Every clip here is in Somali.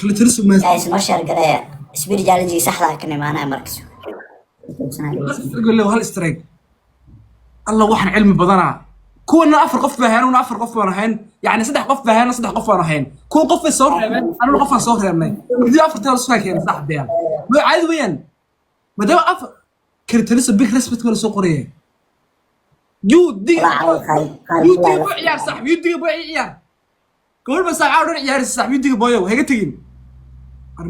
Kala taliso ma Guys, noo share gareeya. Speed challenge saxda ah kan imaanaya markas. Hal strike. Alla, waxaan cilmi badanaa. Kuwana afar qof baa hayn, una afar qof baan ahayn. Yani saddex qof baa hayn, saddex qof baan ahayn. Kuwa qof bay soo reebeen, anuna qof baan soo reebnay. Kadib afartaa la sugaa keenay saaxiibayaal. Waa caadi weeyaan, maadaama afar kala taliso. Big respect baa la soo qoraya. You diga, you diga boo ciyaar saaxib, you diga boo ciyaar. Gabadh baa saaxib dhan ciyaaraysa saaxib. You diga booyow, haga tegin.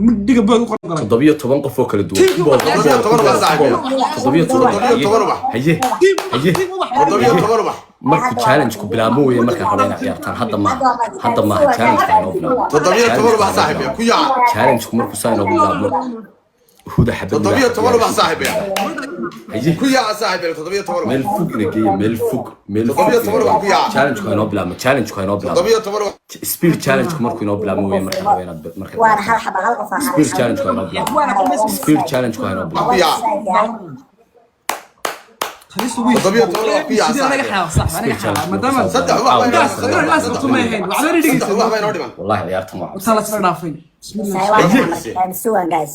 Muddiga boo u qoran. 17 qof oo kala duwan. Tiimkii. Ku bool, 17 ku bool, baa saaxiib. ku bool. 17. 17 ubax. Haye, haye. 17 ubax. Markuu challenge-ku bilaabmo weeye markaan rabo inaad ciyaartaan. Hadda maaha, hadda maaha. Challenge-ka inoo bilaabmo. 17 ubax saaxiib, ku yaaca. Challenge-ku markuu saa inoogu bilaabmo, huda xabad. 17 ubax saaxiib. Haye. Ku yaaca saaxiib, 17 ubax. Meel fog ina geeya, meel fog, meel fog. 17 ubax ku yaaca. Challenge-ku inoo bilaabmo, challenge-ku inoo bilaabmo. 17 ubax. Speed challenge-ku markuu inoo bilaabmo weeye markaan rabo inaad markaad Waana hal xaba, hal qof. Speed challenge-ku inoo bilaabmo, speed challenge-ku inoo bilaabmo. Ku yaaca. 17 ubax ku yaaca saaxiib. Maadaama Saddex ubax baa inoo dhiman. Saddex ubax baa inoo dhiman. Wallahi ciyaartan waa cabsi. Tala soo dhaafay. Sugan guys,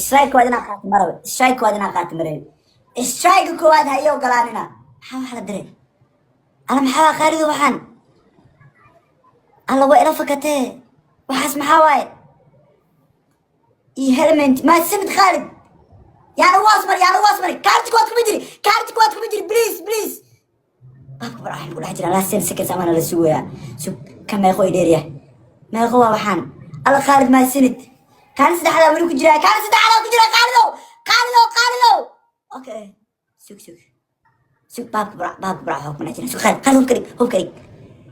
strike waad inaa qaato marabe, strike waad inaa qaato marabe. Strike koowaad ha iyo ogolaanina. Maxaa wax la diray? Alla, maxaa waa qaalidu waxaan? Alla, waa ila fakatee. Waxaas maxaa waaye? Iyo helmet. Mahadsanid Khaalid. Yaa ugu hoos mari, yaa ugu hoos mari. Kaarti kuwaad kuma jiri, kaarti kuwaad kuma jiri. Please, please. Baabka bar waxaan ku dhex jiraa last 10 seconds amaana la sugayaa. Sug, ka meeqo i dheeryahay? Meeqo waa waxaan? Alla Khaalid, mahadsanid. Kaalin saddexdaa weli ku jiraa, kaalin saddexdaa ku jira. Khaalidow, Khaalidow, Khaalidow. Okay, sug, sug, sug. Baabka bar, baabka bar waxaa ku dhex jira. Sug Khaalid, Khaalid, hubka dhig, hubka dhig,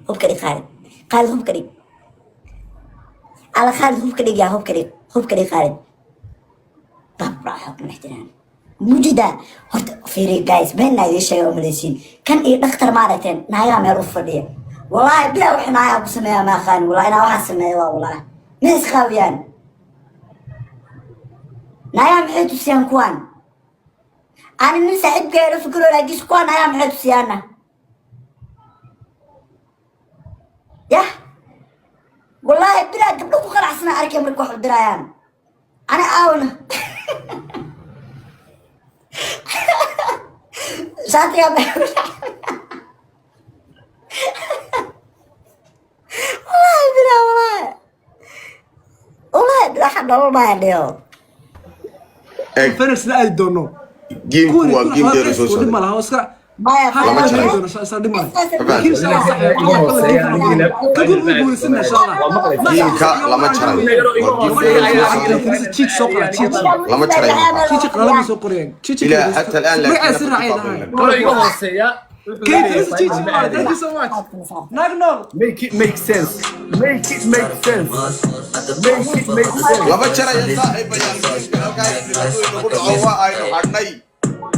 hubka dhig. Khaalid, Khaalid, hubka dhig. Alla Khaalid, hubka dhig, yaa hubka dhig, hubka dhig Khaalid. Baabka bar waxaa ku dhex jiraan mujida. Horta fiiri guys, beenna idiin sheega umalaysiin. Kan iyo dhakhtar maaragteen naagaa meel u fadhiya. Wallaahi bilaa wixii naagaa ku sameeyaa ma aqaani. Wallahi inaa waxaa sameeya waa, wallahi ma isqaawiyaan. Naagaa maxay tusiyaan kuwaan? Ani nin saaxiibkeeda fikiro, laakiin kuwaan naagaa maxay tusiyaana? Yah, wallaahi bilaa gabdho ku qanacsana arkay marka wax u dirayaan. Ani aawna shaatigaa wallaahi bilaa, wallaahi, wallaahi bilaa waxaan nolol dhiyo. Eeg. Feners la aadi doono. Game-ku waa game dheer oo soo Dhib socday. ma laha, oo iska Maya. Lama jaray. dhib ma laha. Game-ka lama jaray, waa game dheer oo soo socday. Jiij soo qora, jiij. Lama jaray. Jiij qalama soo qorayaan. Jiij. Ilaa حتى الآن laakiin magaciisa raacay. Kolo iga hooseeya. Jiij, thank you so much. Naag nool. Make it make sense, make it make sense, make it make sense. Lama jarayo saaxiibayaal. Game-ka halkaas hadduu inagu dhaco waa aynu hadhnay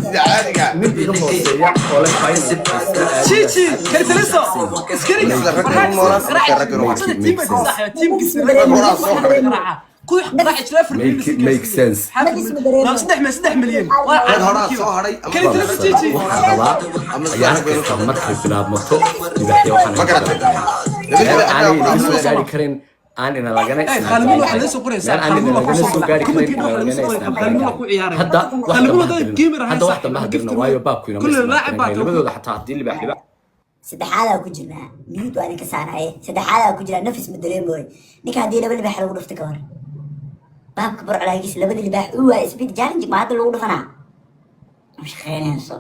sida caadiga. Nin iga hooseeya oo leh final. Chichi, kalitaliso iskariga. Sida ragga u noolaan, sida ragga u Make it make sense. Rag horaa soo hadhay. Make it make sense. 3 milyan. Rag horaa soo hadhay ama Kalitaliso Chichi. Waxaan rabaa ama sida ciyaar rag baynu kasta qabnay. Markay bilaabmato libaaxyo waxaan Ma garatay? meel aanay inaga soo gaari karin, aan ina lagana Khaalid waxaa laga soo qoraysaa. meel aan ina lagana soo gaari karin, ina lagana Khaalid ku ciyaaraya. Hadda wax Khaalid dambe hadda hadirno. gamer ahayn. Hadda wax dambe hadirno, waayo baabku inama Kulli laacib baa labadooda xataa haddii libaax libaax. Saddexaadaa ku jirnaa, miyuud waa idinka saaraye. Saddexaadaa ku jiraa, nafis ma dareemooy ninka haddii laba libaax lagu dhufta ka hor baabka burclaagiis labada libaax u waay. Speed challenge ma hadda lagu dhufanaa? Ma shaqeynayso.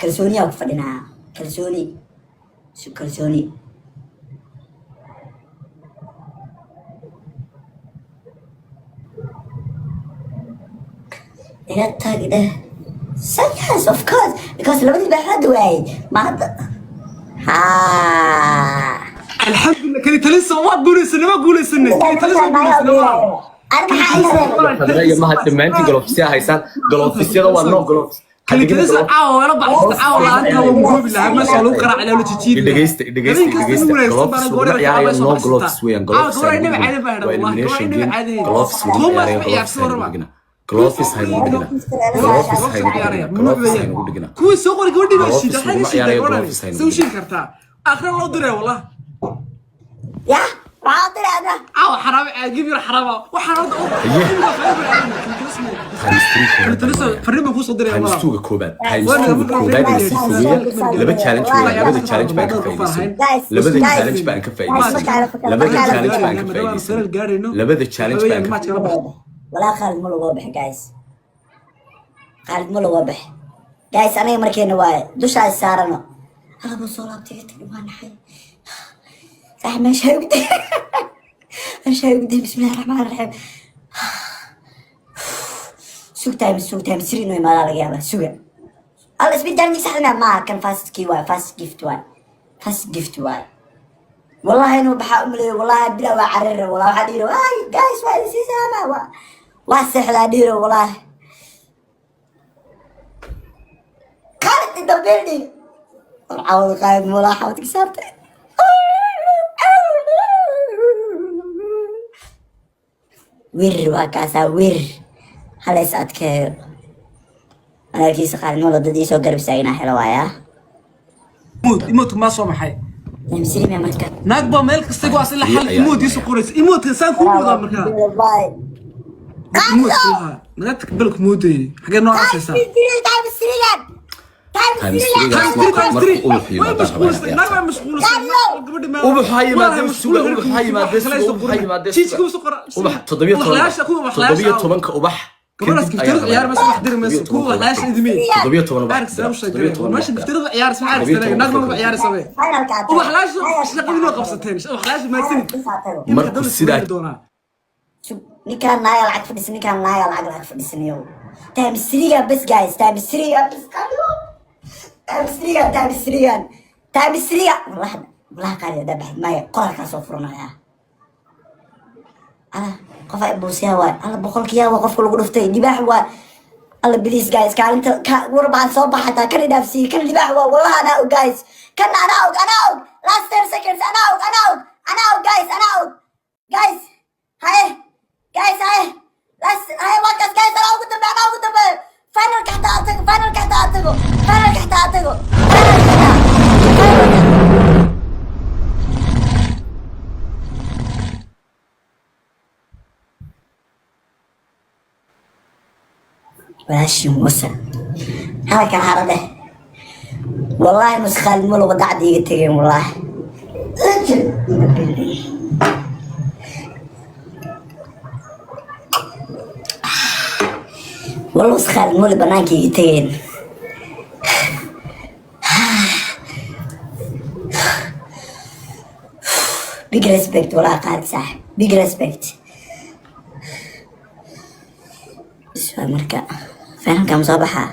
Kalsooniyaa ku fadhinaa, kalsooni su kalsooni. Iga tag dheh. So yes, of course, because labadii libaax hadda waayey ma hadda ha. Alxamdulillah, kalitaliso waa guulaysanay, waa guulaysanay. Kalitaliso waa guulaysanay, walaal. Ani maxaa iga reebay? Khadra iyo mahad dhammaantiin galoofisya haysaan. Galoofisiyada waa no galoofis. Kalitaliso caawa wala baxsta, caawa la'aanta waa mugoobi lahaa, meesha lagu qaraaci lahaa, la jijiidi. Dhegeysta, dhegeysta, dhegeysta. Gloves laguma ciyaarayo, no gloves weeyaan. Gloves waa elimination game. Gloves laguma ciyaarayo, gloves haynu dhigina, gloves haynu dhigina, gloves haynu dhigina, gloves haynu dhigina. Kuwii soo qoray gabadhii baa Gloves shiida laguma xagga shiida ciyaarayo, gabadhani gloves haynu soo shiin kartaa akhra loo diray wallah. Yah, maxaa diray? Ana. Caawa xaraame, give yar xaraama waxaan horta. Times three koowaad baan marayaa. Fariin baan kuusoo diraya Times walaal. two-ga koobaad, times two-ga koobaad iga sii fogeeya. Laba challenge weeyaan, labada challenge baan ka faa'iidaysan, Guys, labada guys. challenge baan ka faa'iidaysan, labada challenge baan ka faa'iidaysan, labada challenge baan ka. Walaa Khaalid ma lagoo bixi, guys. Khaalid ma lagoo bixi, guys. Aniga markeena waaye dushaas saarano. Alaba soo laabtay, iga tag. Waa naxay saaxib. Meesha ugu day, meesha ugu day. Bismillahi raxmaani raxiim. Sug, time, sug, time three inuu imaadaa laga yaabaa. Suga. Alla, speed challenge saxda maaha kan. Fast key waay, fast gift waay, fast gift waay. Wallahi inuu baxaa umaleeyo. Wallahi bila waa carare. Wallahi waxaa dhiiro ay guys, waa idin sii salaama. Waa seexdaa dhiiro. Wallahi Khalid in the building. War caawada Khalid mulaa xawadka saartay. Wir waa kaasaa. Wir halays adkeeyo walaalkiisa Khalid mula. Dad iisoo garab istaaginaa helo waayaa. Emote maa soo maxay? Msirime marka. Naag baa meel kasta go asila xal Ayaa emote iisu qoraysa. Emote saan kuu moodaa markaa. Emote naagta belku moodayay xagee noo aasaysaa? Times three-gaas markuu ubaxu yimaado rabaa inaad ciyaartaan. Ubaxu ha yimaadee suga, ubaxu ha yimaadee suga, ubaxu ha yimaadee suga. Ubax 17, 17-ka ubax gabadhaas kadib ayaa giftirada ciyaar rabaa mayso, wax diri mayso. Kuwa waxlaasha idimey. 17 ubax Arag dira, sabab sheegay 17 meesha ubax dira. giftirada ciyaar sama arag naag ma ciyaar samee. Ubaxlaasha shaqadii noo qabsateen, ubaxlaasha mahadsanid. Markuu sidaa Ninkaan naaga lacag fadhisan, ninkaan naaga lacag fadhisanayo. Times three-ga bes, guys, times three-ga bes, times three-ga, times three-gan, times three-ga. Wallahi, wallahi qaali hadaa baxid maya qoralkaa soo furanaya. Ala qof ay buusiyaa waay. Alla boqolkiyaa waa qofka lagu dhuftay. Dibaax waay. Alla please, guys, kaalinta ka war baan soo baxataa. Kan idhaafsiiyey, kan libaax waa. Wallahi anaa og, guys, kan anaa og, anaa og. Last 10 seconds. Anaa og, anaa og, anaa og, guys, anaa og, guys. Haye guys, haye, last, haye, waa kaas, guys. Anaa ugu dambe, anaa ugu dambe. Finalka xataa aad tago, finalka xataa aad tago, finalka xataa aad tago, finalka xataa, finalka. Walaashii muuse halkan hara dheh. Wallaahi mus Khaalid ma lagu dacda iga tegeen. Wallaahi legend in the building. Wallah Khaalid muli banaanka iga tegeen. Big respect, walaa Khaalid saaxib, big respect. Bas waa marka finalka ma soo baxaa?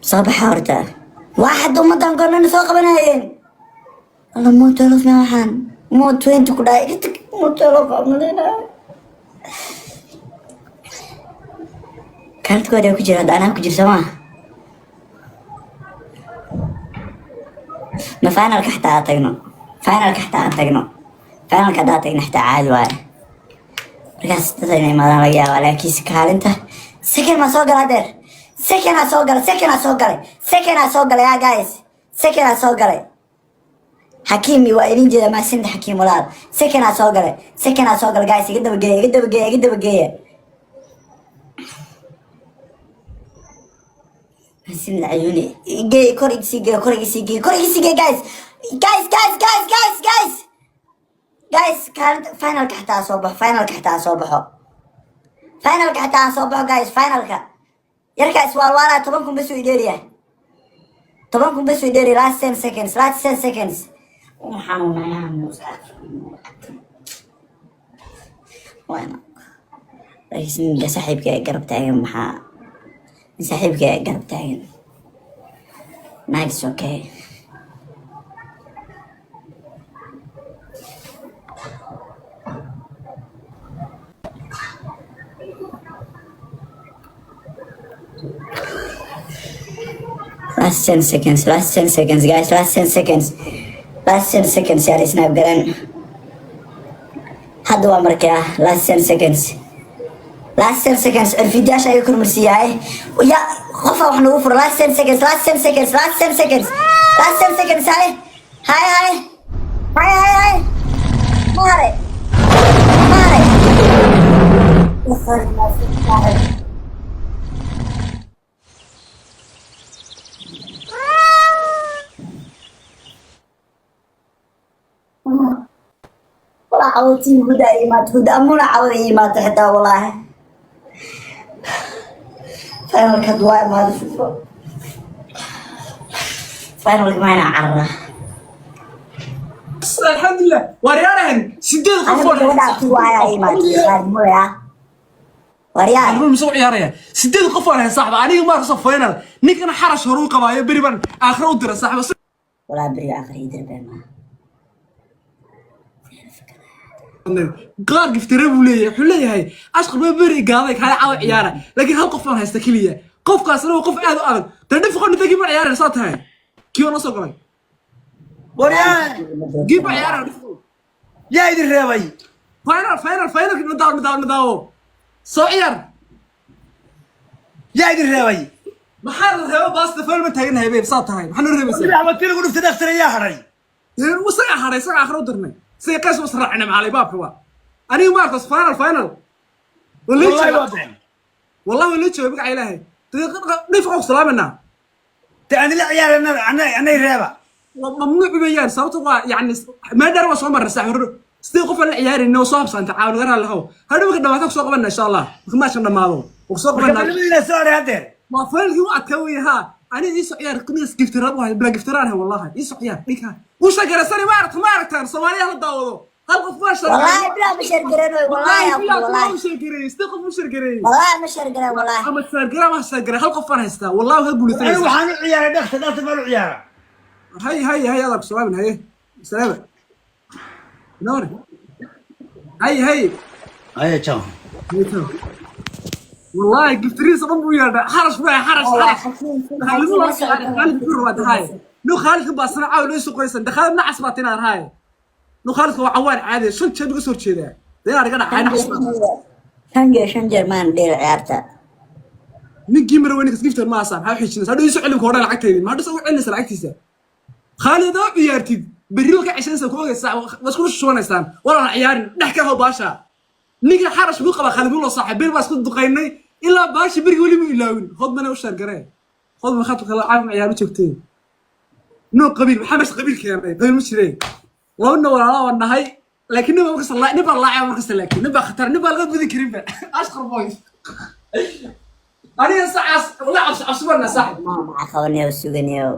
Soo baxa horta. Waa hadda ummadan gornana soo qabanayeen. Alla mo 12 ma waxaan mo 20 ku dhahay. Iga tag, mo 12 baa malaynaya. Kaalinta koowaad ku jira hadda anaa ku jira soo maa. Ma finalka xataa aan tagno, finalka xataa aan tagno, finalka haddaa tagno xataa caadi waaye. Markaas dad inay imaadaan laga yaabaa, laakiinse kaalinta second ma soo gala adeer. Second aa soo galay, second aa soo galay, second aa soo galay. Ah guys, second aa soo galay. Xakiim waa idin jeeda, mahadsanid Xakiim walaal. Second aa soo galay, second aa soo galay. Guys, iga dabageeya, iga dabageeya, iga dabageeya. Mahadsanid cayuuni. Geey kor, igsii geey kor, igsii geey kor, igsii geey. Guys, guys, guys, guys, guys, guys, guys, kaalinta finalka xataa soo baxo, finalka xataa soo baxo, finalka xataa soo baxo, guys. Finalka yarka iswaalwaalaa 10,000 bas uu idheeriyahay, 10,000 bas uu idheeriya. Last 10 seconds, last 10 seconds. Xanuunayaa muuse waana laakiin ninka saaxiibka ee garab taagan, maxaa nin saaxiibka ee garab taagan. Nice, okay. Last 10 seconds, last 10 seconds, guys, last 10 seconds, last 10 seconds. Yaa snap garan hadda waa markaa. Last 10 seconds. Last 10 seconds. Fiidiyaasha ayuu kormarsiiyaay. Ya qofa wax nagu furo. Last 10 seconds, last 10 seconds, last 10 seconds, last 10 seconds. Haye haye haye haye haye haye, ma haray, ma haray. Walaa cawdtiin huda imaad huda amuna cawda imaado xitaa walaahi. Finalka waa imaado fufo. Finalka maa inaan cararaa. Alxamdulilah, waaryaanahan sideed qof Aniga gabadha abti waayaa imaatay qaadmulaya waryaa. Arrin musuq ciyaaraya, sideed qof aan ahay saaxib. Aniga ma kasoo final, ninkana xarash hore u qabaayo, beri baan aakhira u dira saaxib. Walaa beriga aakhira ii dirbe maa. Qaar giftire buu leeyahay, wuxuu leeyahay ashqar baa beri gaaday kaale caawa ciyaara, laakiin hal qof baan haysta keliya, qofkaasna waa qof aad u adag. Dee dhif qofna tagi ma ciyaaraya, saa tahay kii oo noo soo galay. Waryaan. Gii ba ciyaaraya dhif. Yaa idin reebay? Final, final, final, nadaawo, nadaawo, nadaawo, soo ciyaar. Yaa idin reebay? Maxaa la reebo? Baasta final ma taaganahay babe, saa tahay maxaa noo reebaysaa? Axmed tiri ku dhuftay dhakhtar, yaa hadhay? Isaga hadhay, isaga aakhira u dirnay, siga qays was raacnay macalay baabka waa aniga maarkas final, final. Wallahi waa been. Wallahi waa la jooga, magaca ilaahay dhif qof salaamanaa. Te anila ciyaarana anay reeba. Waa mamnuuc weeyaan, sababta waa yani meel dheer waa soo marray saaxiib, sidii qof aan la ciyaarayna oo soo habsaanta caawa naga raali lahow. Hadhow marka dhamaata kusoo qabana insha Allah, marka maashan dhamaado oo kusoo Marka qabanaa. Balmadiina soo hadhay haddeer. Waa finalkii u adkaa weeye. Haa, aniga iisoo ciyaar, ninkaas giftiraad u hay bila giftiraan hay. Wallahi iisoo ciyaar, ninka uu shagarasani. Ma aragta, ma aragtaan? Soomaaliya hala daawado, hal qof waa shar. Wallaahi bilaa ma sheergaranoy wallaahi. Wallahi bilaa. Wallaahi. U sheergareeyey sidee qof u sheergareeyey? Wallaahi ma sheergaran wallaahi. Ama sheergare ama sheergare, hal qof baan haystaa wallahi ka Anigu guulaysanaysa. waxaan u ciyaaray dhakhtar, dhakhtar baan u ciyaara. Hay hay hay, adaa ku salaamin. Haye, salaama noore, hay hay. Aya, ciao. Wallahi giftiriisa dhan buu yeedhay, xarash baa xarash xarash. Khaalid waa Khaalid ku rawaad haye, no Khaalid baa sana caaw loo soo qoysan de. Khaalid nacas baa tinaan haye, no Khaalid waa cawaan caadi, shan jeer uga soo jeedaa de inaad iga dhacay nacas. Shan jeer, 5 jeer maan dheel ciyaarta. Ninkii mara weyn giftar ma asa, maxaa xijinaysa hadhow? Isu celin koodhan lacagtaydi, maxaa dhis ugu celinaysa lacagtiisa? Khaalid oo ciyaartid berri waa ka ceshanaysa, ku ogaysaa, waa isku shushubanaysaan. Walaa ciyaarin dhex ka how baasha, ninka xarash buu qabaa Khaalid mulo saaxiib, bir baa isku duqaynay ilaa baasha berigi weli mu ilaawin. Hodmana u sheergaree, hodma khadka kala caawin ciyaar u joogtay. No qabiil, maxaa meesha qabiil keenay? Qabiil ma jireen, labana walaala waan nahay, laakiin nin baa markasta nin baa laacaya markasta, laakiin nin baa khatar, nin baa laga budin karin ba. Ashqar boys, aniga sacaas wala cabsi cabsi baan saaxib. Ma maxaa qabanayo suganayo?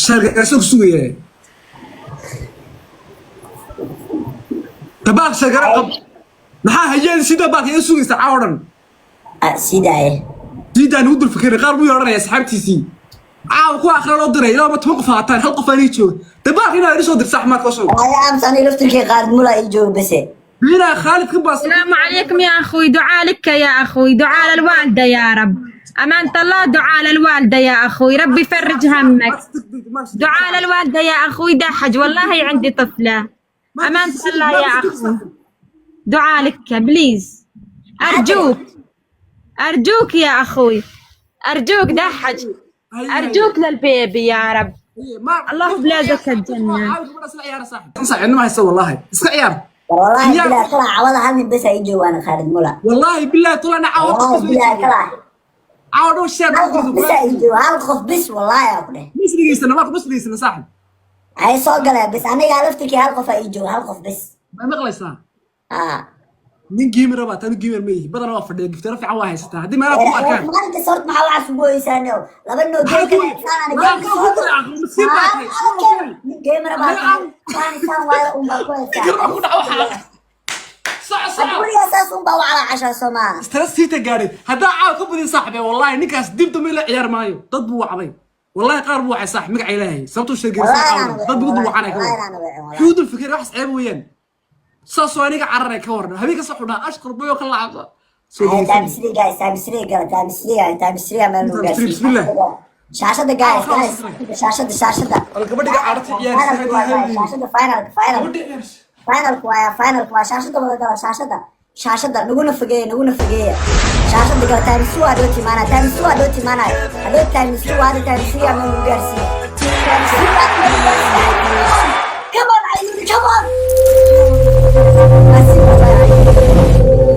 Sheergareyso ku sugaya tabaaq sheergare qab, maxaa hayeen sida baaq iga sugaysa caawa dhan? Ah, sii daaye. Diidaan ugu dul fikiray, qaar buu yeedhanaya asxaabtiisii caawa kuwa akhra loo diray ilaa ma 10 qof haataan, hal qof aan ii jooga dabaaq inaa ii soo dir sax marka soo. Wallaahi aamus, aniga laftirkii Khaalid mula ii jooga bese. Inaa Khaalid ka baas. السلام عليكم يا أخوي، دعاء لك يا أخوي، دعاء للوالدة يا رب، أمانة الله، دعاء للوالدة يا أخوي، ربي يفرج همك، دعاء للوالدة يا أخوي دحج، والله عندي طفلة، أمانة الله يا أخوي، دعاء لك please، أرجوك أرجوك يا أخوي، أرجوك دحج، أرجوك للبيبي يا رب. الله بلادك الجنة. صاحب ma haysta wallahi, iska ciyaar. Wallaahi bilaa kala cawada hal nin bes ii jooga, ana Khaalid mula. Wallahi billahi tulana caawa. Wallaahi bilaa kala. Caawa dhow sheer. Hal qof bes ii jooga, hal qof bes wallaahi aa ku dheh. Misligiisana marka misligiisana saaxib. Ay soo galeen bes, aniga laftirkii hal qof aa ii jooga, hal qof bes. Ma maqlaysaa? Aa. Nin gamer baa tan, gamer ma yihi badana, waa fadhiya, giftero fiican waa haysataa haddii meelaha ku arkaan. Maalinka sort maxaa waxaas ugu oysaano laba noo Maxaa geemka ku- saan maxaa geemka ku- soo ku- nasiib baa tahay, nin gamer baa tahay, saan saan waayo un baa ku Fikir baa ku haysaa. dhaca waxaa soco soco. Guriga saas un baa u calaacashaa soo maaha? Stress siita gaadhay haddaa caawa ka badin saaxibe, wallahi ninkaas dib dambe la ciyaar maayo. Dad buu wacday wallahi, qaar buu wacay saaxib, magaca ilaahay sababtuu sheegaysa Wallahi caawa inaan dad buu wicin, dul wacanay ka wallahi wada inaan wicin, wallahi. xuudul fikir waxas ceeb weeyaan. Saasoo aniga cararay ka waran habeen kasta xunaa ashqar boyo ka lacabsa. Soo Times dhegeysanay. three, guys, times three gala, times three, times three meel lagu Times three, gaarsiiyo. bismillah. Shaashada, guys, guys, shaashada, shaashada. Wal gabadhiga cararta ciyaarisa. Finalku waa guys, shaashada, final, final. Gabadhi ciyaarisa. Finalku waa, finalku waa, shaashada wada gala, shaashada. Shaashada naguna fogeeya, naguna fogeeya. Shaashada gala, times two waa dhoo timaanaya, times two waa dhoo timaanaya. Hadhow times two waa hadda times three meel lagu gaarsiiyo. Times three waa meel lagu gaarsiiyo. Come on, Ayuni, come on. Nasiib wallahi.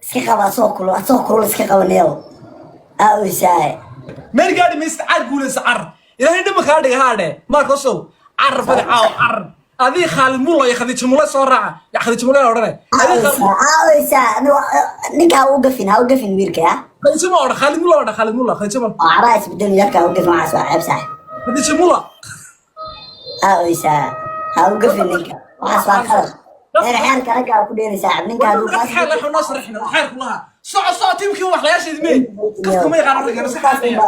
Iska qaba asoo kulul, asoo kulul iska qaba neew aa oysaaye. Meel gaadhi maysta, car guulaysa, car ilaahay dhima kaa dhiga haadhe maarkosow car badi caaw car adii Khaalid Mulla iyo Khadiijo Mulle soo raaca ya Khadiijo Mulle odhanay adii Khaalid. Aa oysaa. Ninka ha u gafin, ha u gafin wiilka ah. Khadiijo ma odhan, Khaalid Mulla odhan, Khaalid Mulla, Khadiijo Mulla. Oo cabaa isbedel yarka ha u gafin, waxaas waa ceeb saaxib. Khadiijo Mulla. Aa oysaa, ha u gafin ninka, waxaas waa qalad. Dheer xeerka ragga ha ku dheeri saaxib, ninka hadduu kaas xeer la xunoo sarixna xeer kulaha soco soco tiimkii wax layaasheed mee kafka ma yaqaan ragga si xaaqaya.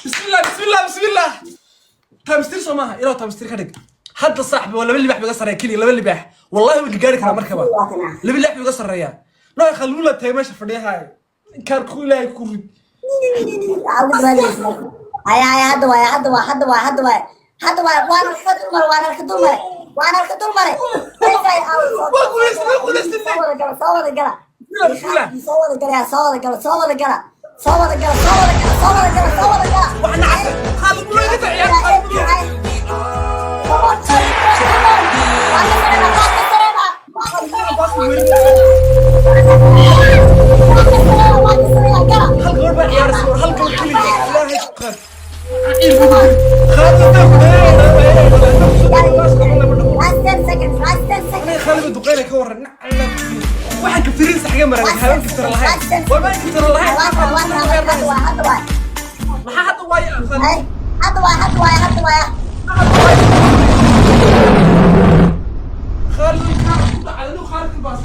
Bismillah, bismillah, bismillah. Times three soo maaha? Ilaa times three ka dhig hadda saaxbi. Waa laba libaax biga sarreeya keliya, laba libaax wallahi way gaari karaa markaba. Laba libaax biga sarreeya nooy Khaalid Mulla tagay meesha fadhiyaha inkaar ku ilaahay ku rid. Haya, haya, hadda waay, hadda waay, hadda waay, hadda waay, hadda waay. Waan arka dul maray, waan arka dul maray, waan arka dul maray. Waa guulaystay, waa guulaystay. Soo wada gala, soo wada gala. Bismillah, bismillah. Soo wada gala, soo wada gala, soo wada gala, soo wada gala, soo wada gala, soo wada gala, soo wada gala. Wax nacasa Khaalid Mulla iga ciyaar Khaalid Mulla. Come on, come on, come on. Waa ka sarena, waa ka sarena, waa ka sarena, waa ka sarena, waa ka sarena, gala. Hal gabadh baa ciyaaraysa war hal gabadh keliya ilaahay ku qaad Khaalid Last 10 seconds, last 10 seconds. Khaalid duqeyna ka waran waxaan kaftirin saxga maray habeen kaftira lahayn war ma kaftira lahayn. Hadda waay, hadda waay. Maxaa hadda waay Khaalid? Hadda waay, hadda waay, hadda waay. Khaalid ku dhacay inuu Khaalid baas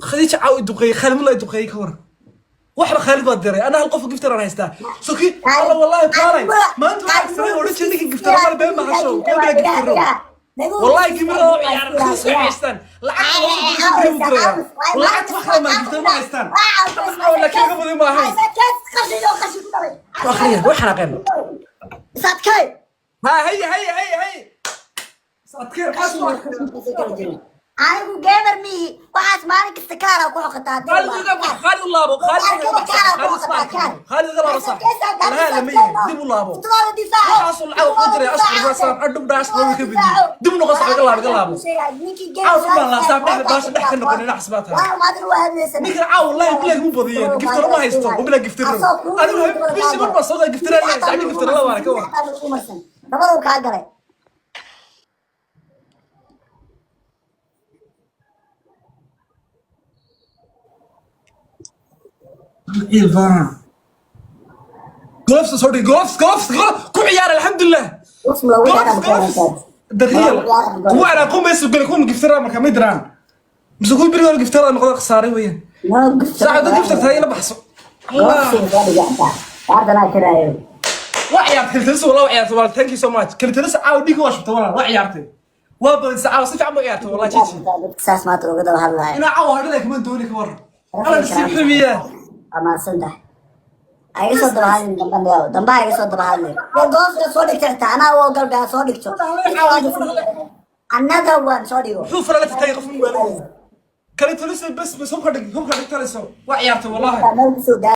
Khadiija caaw duqeey Khaalid Mulla duqeey ka waran waxba Khaalid baa diray ana hal qof giftar aan haystaa soki alla wallahi kaalay maanta waxaan saray oran jiray ninka giftar mal been ma hasho ko bila giftaro wallahi kimira oo ciyaar ku soo haystaan lacag loo soo diray lacag wax ma giftar ma haystaan laakiin ka badan ma ahayn. Akhriya wax xanaaqeen. Sadkay. Ha hay hay hay hay sadkee qas. Anigu gamer mihi, waxaas maalin kasta kaara ku xoqataa. Khaalid Khaalid laabo Khaalid Khaalid laabo sax la lama yahay dib u laabo waxaas uu lacag u diray ashqar waa saab adhub dhaash loo ka bidi dib noqo sax iga laabo iga laabo caaw baan la saab dhex baasha dhex ka noqon dhinac xisbaad tahay ninkan caaw wallahi bilaag mu badiyeen giftaro ma haysto oo bilaag giftaro adigu bishii mar baa soo giftaro la haysta giftaro la waana ka war. Dabadu kaa galay. Gloves soo dhig, gloves, gloves, gloves ku ciyaar alxamdulillah. Gloves, gloves dariyal kuwa ana qumayso gal kuma giftara marka ma diraan mise kuwa beriga hore giftara noqdo khasaaray weeyaan saacada giftar tahay ila baxso Allah waa ciyaartay kalitaliso wallah waa ciyaartay walaal thank you so much kalitaliso caaw dhiig waa shubtay walaal waa ciyaartay waa badisay caaw si fiican ba ciyaartay wallah jiiji. Saas maanta uga daba hadlaya. Inaa caaw hadhada kuma dooni ka waran alla nasiib xumiya. Amaadsan tahay ha iga soo daba hadlin damba neew damba ha iga soo daba hadlin war goofka soo dhigta xitaa anaa u ogol baa soo dhigto another one soo dhigo. Muxuu fara la tagay qof mun waalid kalitaliso bas bas hubka dhig taliso waa ciyaartay wallahi. Meel kusoo daa.